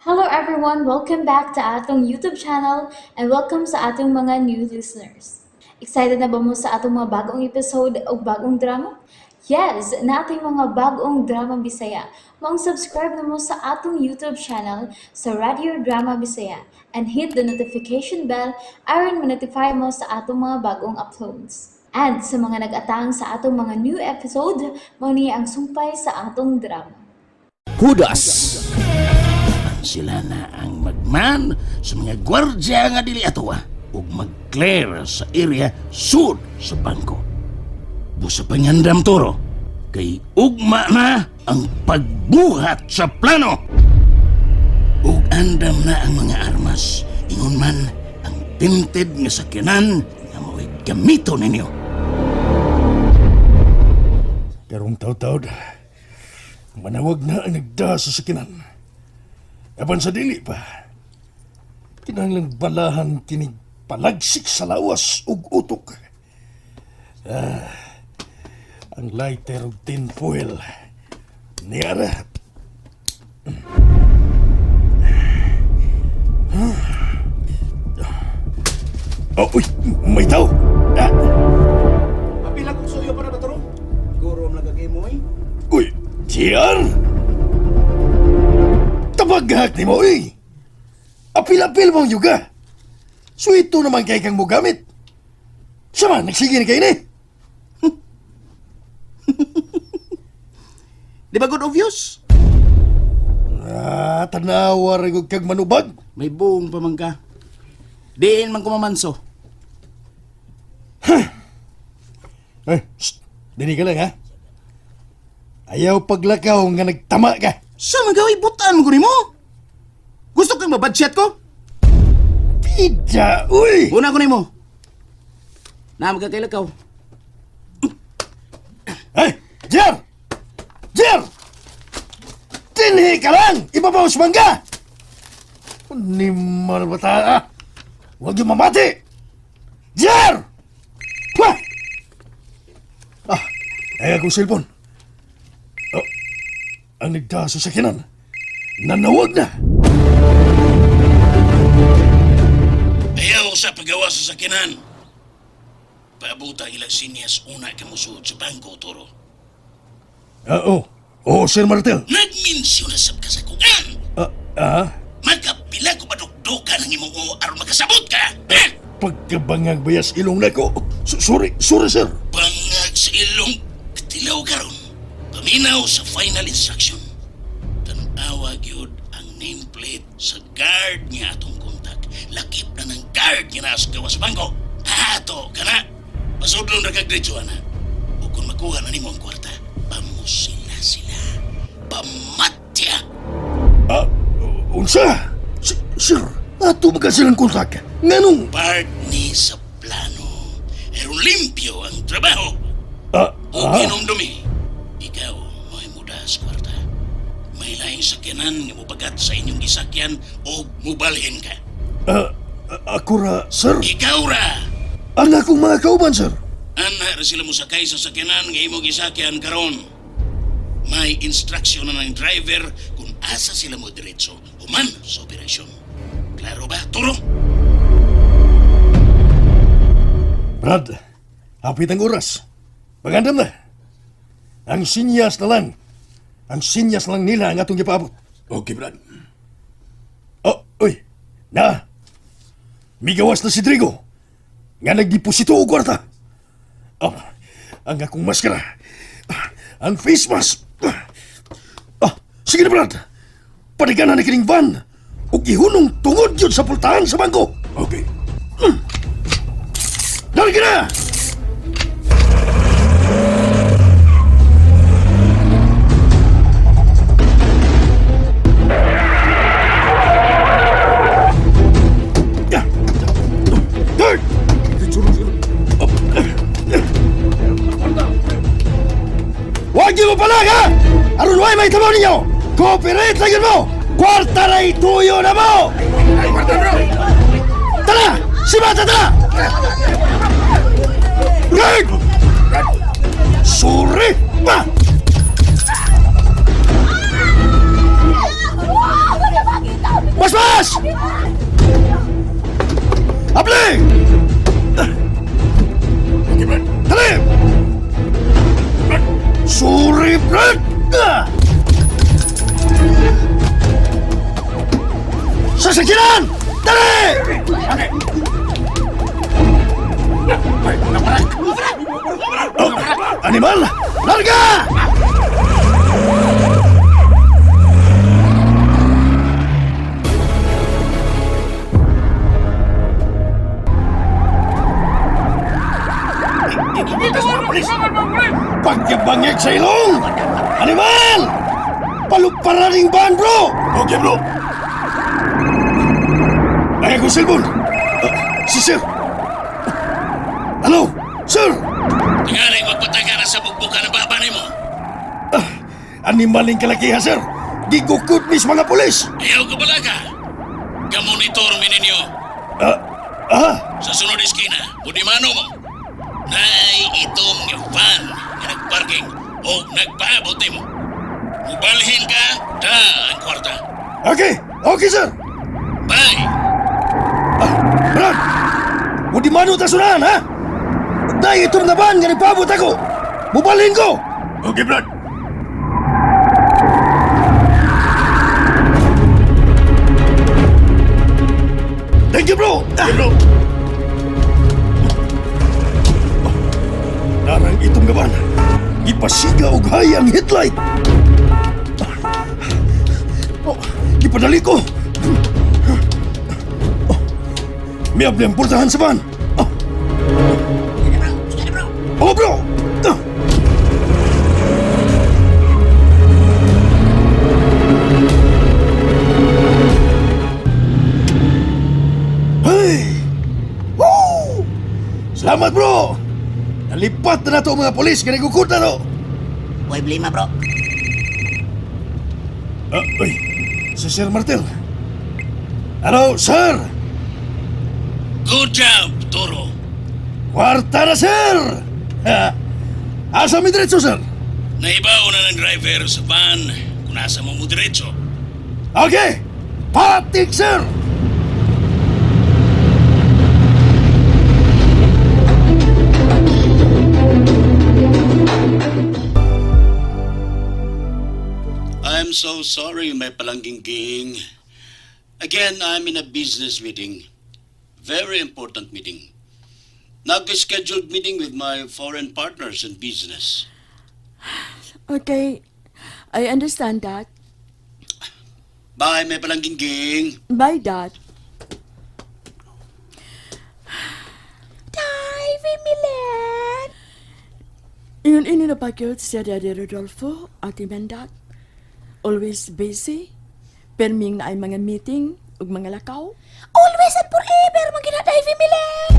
Hello everyone! Welcome back to atong YouTube channel and welcome sa atong mga new listeners. Excited na ba mo sa atong mga bagong episode o bagong drama? Yes! Naa tay mga bagong drama Bisaya. Maong subscribe na mo sa atong YouTube channel sa Radio Drama Bisaya and hit the notification bell aron ma-notify mo sa atong mga bagong uploads. And sa mga nag-atang sa atong mga new episode, mao ni ang sumpay sa atong drama. Hudas. Sila na ang magman sa mga gwardya nga dili atoa ug mag-clear sa area sud sa bangko. Busa pangandam, Toro, kay ugma na ang pagbuhat sa plano. Ug andam na ang mga armas, ingon man ang tinted nga sakyanan nga mao'y gamito ninyo. Karong taw-tawd, manawag na ang nagda sa sakinan. Apan sa dili pa, kinahanglang balahan kinig palagsik sa lawas ug utok. Ah, ang lighter ug tinfoil. Niara. Oh, uy, may tao. Ah, Apila kong suyo para ba toro? Guro ang nagagimoy. Uy, JR! Tabaghak ni mo, uy! Apil-apil mong yuga! Suwito naman kay kang mogamit. Sama, nagsige na kayo ni. Di ba good obvious? Ah, tanawa rin kag manubag. May buong pa man ka. Diin man kumamanso. Eh, shh, dini ka lang ha. Ayaw paglakaw nga nagtama ka. Sa magawi butan ko nimo. Gusto kang mabadshot ko? Pida, uy! Una ko nimo. Na magkakailakaw. Ay, Jer! Jer! Dinhi ka lang! Ibabaw sa mangga! Ni bata, ah! Huwag yung mamati! Jer! Wah! Ah, ay akong cellphone. Oh, ang nagda sa sakinan. Nanawag na! Ayaw sa paggawa sa sakyanan. Paabuta ilang sinyas una ka musuod sa bangko, Toro. Ah, oo. Oo, Sir Martel. Nagminsyon na sab ka sa kuan. Ah, ah? Magkapila ko madukdukan ang imong oo aron makasabot ka. Ha? Pagkabangag bayas ilong nako. Sorry, sorry, sir. Bangag sa ilong katilaw karon. Paminaw sa final instruction. Tan-awa gyud ang nameplate sa guard niya atong kontak. Lakip na ng guard niya na sa gawas bangko. Ato kana. Pasudlon ra kag diretso ana. Ug kung makuha na nimo ang kwarta, pamusila sila. Pamatya. Ah, unsa? Sir, ato ba ka silang kontak? Nganong? Part ni sa plano. Pero limpyo ang trabaho. Ah, O ah, hinumdumi, ikaw mo'y muda sa kwarta. May laing sakyanan nga mubagat sa inyong gisakyan o mubalhin ka. Ah, ako ra, sir. Ikaw ra! Ang akong mga kauban, sir. Ana ra sila mosakay sa sakyanan nga imong gisakyan karon. May instruction na ng driver kung asa sila mo diretso human sa operasyon. Klaro ba, Turo? Brad, hapit ang oras. Magandam na. Ang sinyas na lang. Ang sinyas na lang nila ang atong gipaabot. Okay, Brad. Oh, uy. Na. Migawas na si Drigo. Nga nagdeposito og kwarta. Oh, ang akong maskara. Ang face mask. Ah, sige na, Brad. Paniganan na kining van. Ug ihunong tungod yun sa pultahan sa bangko. Okay. Dali ka na! Ya. Guard! Huwag niyo mo palag, ha! Aron way may tamo ninyo! Cooperate lang yun mo! Kwarta na ituyo na mo! Tara! Simata, tara! Guard! Sorry! Pa! Wala makita! Abli! Okay, Brad. Dali! Brad! Sorry, Brad! Sasakyanan! Dali! Oh, animal! Larga! Pagkabangig sa ilong! Animal! Paluparaning ban, bro! Okay, bro. Ay, akong cellphone. Ah, si sir. Hello, sir! Tingali, magpataga na sa bugbukan ng baba nimo. Animaling kalakiha, sir. Gigukot mis mga pulis. Ayaw ka balaga. Gamonitor mi ninyo. Ah, ah, Sa sunod eskina, budimano mo. Nay itom nga van nga nagparking o nagpaabot mo. Mubalhin ka, da ang kwarta. okay. Okay, sir. Bye! Ah, Brad! Budimano ta sunahan, ha? Dahil itong na ban nga nagpaabot ako. Mubalhin ko! Okay, Brad. Thank you, bro! Thank you, bro! Narang itong gaban. Ipasiga og hay ang headlight. Oh, gipadali ko. Oh, miabli ang pultahan sa van. Oh. Oh, bro! Ah. Hey! Woo! Salamat, bro! Nalipat na nato ang mga polis, kaya nagukot na to! Way blima, bro. Ah, uy, si Sir Martel. Hello, sir! Good job, Toro. Kwarta na, sir! Ha? Asa mi diretso, sir? Naibaw na ng driver sa van kung nasa mo mo diretso. Okay! Patik, sir! I'm so sorry, my palangging. Again, I'm in a business meeting. Very important meeting. Nag-scheduled meeting with my foreign partners in business. Okay, I understand that. Bye, my palangging. Bye, Dad. Tay, Milen! Yun ini na pagyod siya Daddy Rodolfo, Ate Mendat. Always busy. Perming na ay mga meeting ug mga lakaw. Always and forever, mga Day Milen!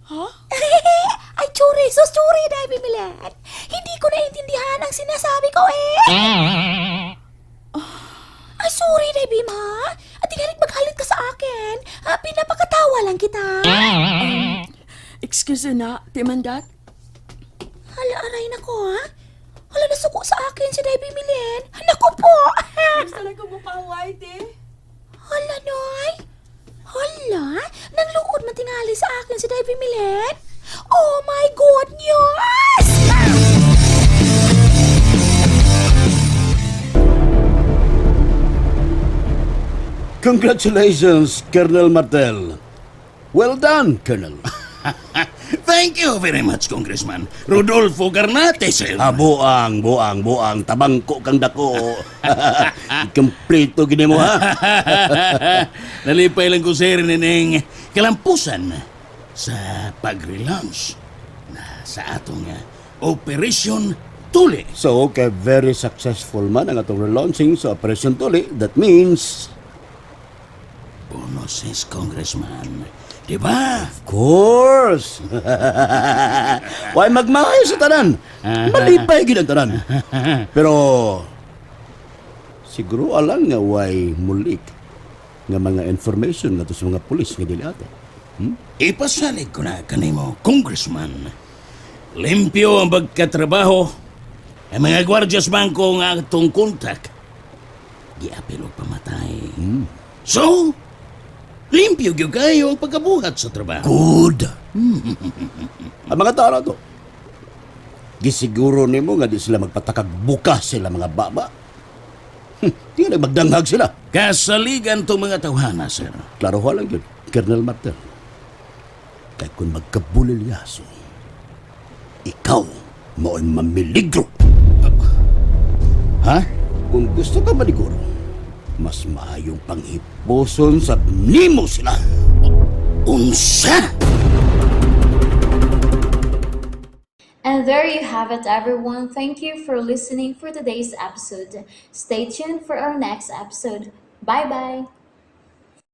Ha? Ay, tsuri! So, tsuri, Day Milen! Hindi ko naiintindihan ang sinasabi ko eh! Ay, sorry, Day Bim, ha? At tingalit maghalit ka sa akin. Ah, pinapakatawa lang kita. Excuse na, Ate Mendat. Hala, aray nako, ha? Hala, nasuko sa akin si Day Milen. Nako po! Gusto lang ko mukha white eh. Hala, Noy! Hala, nangluod man tingali sa akin si Day Milen. Oh my goodness! Congratulations, Colonel Martel. Well done, Colonel. Thank you very much, Congressman Rodolfo Garnate, sir. Ah, buang, buang, buang. Tabangko kang dako. Kompleto gini mo, ha? Nalipay lang ko, sir, nining kalampusan sa pag-relaunch na sa atong Operation Tuli. So, okay, very successful man ang atong relaunching sa Operation Tuli. That means, Bonuses, Congressman. Di ba? of course! Why magmahay sa tanan? Malipay gid ang tanan. Pero, siguro alang nga why mulik nga mga information nga to sa mga pulis nga dili ato. Ipasalig ko na kanimo, Congressman. Limpyo ang pagkatrabaho. Ang mga gwardiya sa bangko nga atong kontak. Giapil og pamatay. So, Limpyo gyud kayo ang pagkabuhat sa trabaho. Good. Ang mga tao na to. Gisiguro nimo nga di sila magpatakag buka sila mga baba. Di na magdanghag sila. Kasaligan tong mga tawhana, sir. Klaro lang yun, Colonel Martel. Kay kung magkabulilyaso, ikaw mo'y mamiligro. Ha? Kung gusto ka maliguro, mas maayong panghiposon sa nimo sila. Unsa? And there you have it, everyone. Thank you for listening for today's episode. Stay tuned for our next episode. Bye bye.